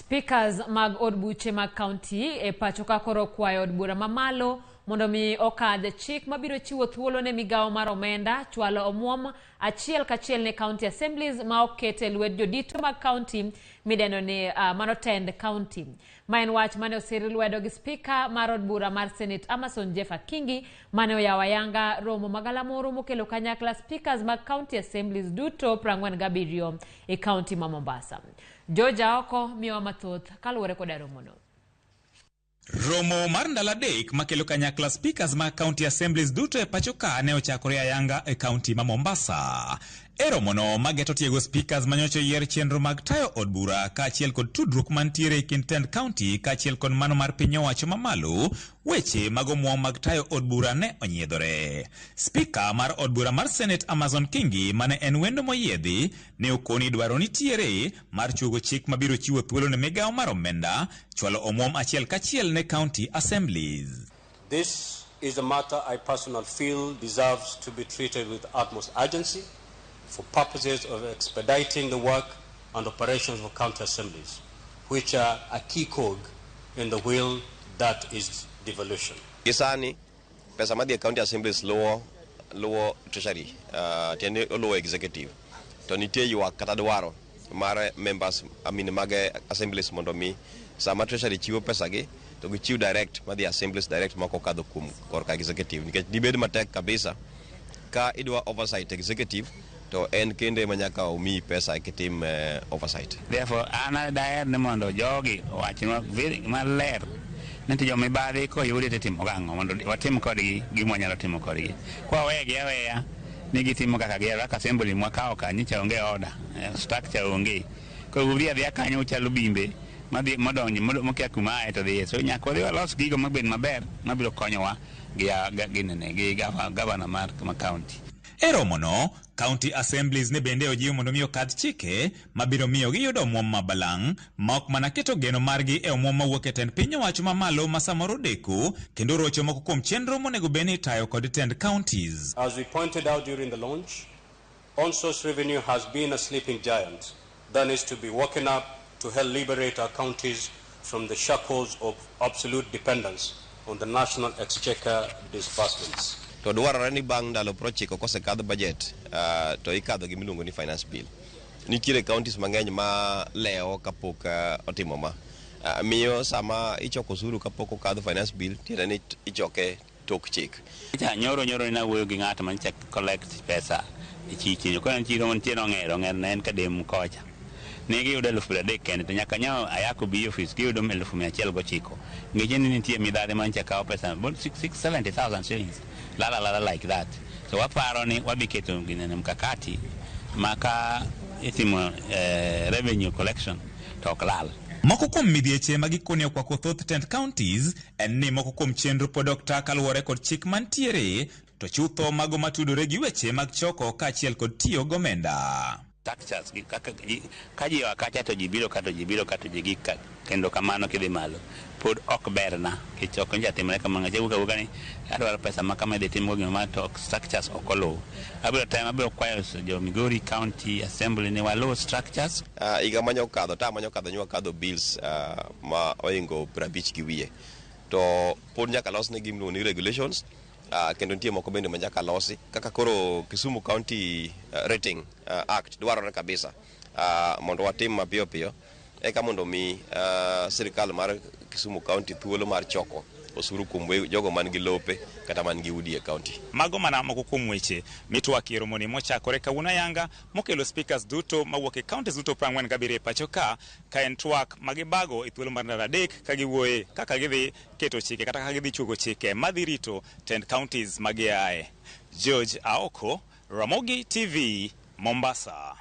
Speakers mag od buche mag kaunti e pacho ka koro okwayo od bura mamalo mondo mi okadh chik mabiro chiwo thuolo ne migawo mar omenda chwalo omuom achiel kachiel ne county assemblies ma ok e lwet jodito mag kaunti midendo ni mano tend kaunti. Ma en wach mane osir lwedo gi spika mar od bura mar Senate Amason Jeff Akingi mane oyawo ayanga romo magalamoro mokelo kanyakla speakers mag county assemblies duto 47 e kaunti ma Mombasa. George Aoko miyowa mathoth kaluwore koda romono. Romo mar ndalo 3 makelo kanyakla speakers mag county assemblies duto e pacho ka ne ochakore ayanga e kaunti ma Mombasa. E romono mageto tiego speakers manyocha oyier chenro mag tayo od bura kaachiel kod tudruok mantiere e kind tend county kaachiel kod mano mar piny owacho mamalo, weche mag omuom mag tayo od bura ne onyiedhore. Spika mar od bura mar Senate Amazon Kingi mane en wendo moyiedhi ne okoni dwaro nitiere mar chuogo chik mabiro chiwo thuolo ne migawo mar omenda chwalo omuom achiel kachiel ne county assemblies. This is a matter I personally feel deserves to be treated with utmost urgency for purposes of expediting the work and operations of county assemblies, which are a key cog in the wheel that is devolution. Gisani pesa madhi e county assemblies luwo treasury, tiende oluwo executive, to nitie ywak kata dwaro mar members, I mean, mag assemblies mondo mi sama treasury chiwo pesa gi to gichiw direct madhi assemblies direct mok okadho kuom korka executive, nikech dibed matek kabisa ka idwa oversight executive to en kende ma nyaka omiyi pesa kitim oversight. Therefore, an daher ni mondo jogi owachnwa very maler ni to jomibadhi koyudi to itimo gang'o mondo watim kodgi gima wanyalo timo kodgi. Kwawegi aweya ni gitimo kaka gihero, kaka assembly mwakawo ka nyicha onge order, structure onge. Koro udhi adhiya kanyo uchalo bimbe madhi modonjo mokia kuma aye to dhiye. So nyaka wadhi walos gigo mabed maber mabiro konyowa gi gavana mar county. E romono, county assemblies ne bende ojiw mondo mi okadh chike mabiro miyo giyudo omuom mabalang' ma ok mana keto geno margi e omuom mawuok e tend piny owacho mamalo ma samoro deko kendo rocho moko kuom chenro monego bed ni itayo kod tend counties. As we pointed out during the launch, on-source revenue has been a sleeping giant that needs to be woken up to help liberate our counties from the shackles of absolute dependence on the national exchequer disbursements. To dwarore ni bang' ndalo 90 kosekadh budget, to ikadho gi miluongo ni finance bill. Nitiere counties mang'eny ma lewo kapok otimo ma. Miyo sama ichoko osuru kapok okadh finance bill, tiende ni ichoke tok chik. Cha nyoro ne awuoyo gi ng'ato manyicha collect pesa e chichni. Koro en chiro mantie nong'ero, ong'ero ne en Kadem kocha. Ne giyudo 30,000 kende, to nyaka nyo ayako bi ofis giyudo 109. Ngeche ni nitie midhadhi manyicha kawo pesa about 6 70,000 shillings. Lala lala like that. So waparo ni wadhi keto ginene mkakati ma ka itimo revenue collection to ok lal. Moko kuom midhieche ma gikone okwako thoth tend counties en ni moko kuom chenro pod ok ta kaluwore kod chik mantiere, to chutho mago matudore gi weche mag choko kaachiel kod tiyo gomenda. Structures gi kaka ka ji oa kacha to ji biro ka to ji biro ka to ji gik ka kendo kamano kidhi malo pod ok berna nikech ok nyocha timre kamano. Ng'acha wuok awuoka ni adwaro pesa ma kama idhi timgo gima to structures ok oluw. Abiro temo, abiro kwayo jo Migori County Assembly ni waluw structures. Higa manyokadho, term manyokadho nyo wakadho bills ma ohingo 50 gi wiye. To pod nyaka los ne gimiluongo ni regulations, kendo nitie moko bende ma nyaka losi kaka koro Kisumu County Rating Act dwarore kabisa mondo watim mapiyo piyo eka mondo mi sirikal mar Kisumu County thuolo mar choko osuru kuom jogo man gi lope kata man gi udi e county. Mago mana moko kuom weche mitwakie romoni mochakore kawuono ayanga mokelo speakers duto mawuok e counties duto 47 e pacho ka ka en twak magibago e thuolo mar ndalo 3 ka giwuoye kaka gidhi keto chike kata kaka gidhi chuogo chike madhi rito tend counties ma giaye. George Aoko, Ramogi TV, Mombasa.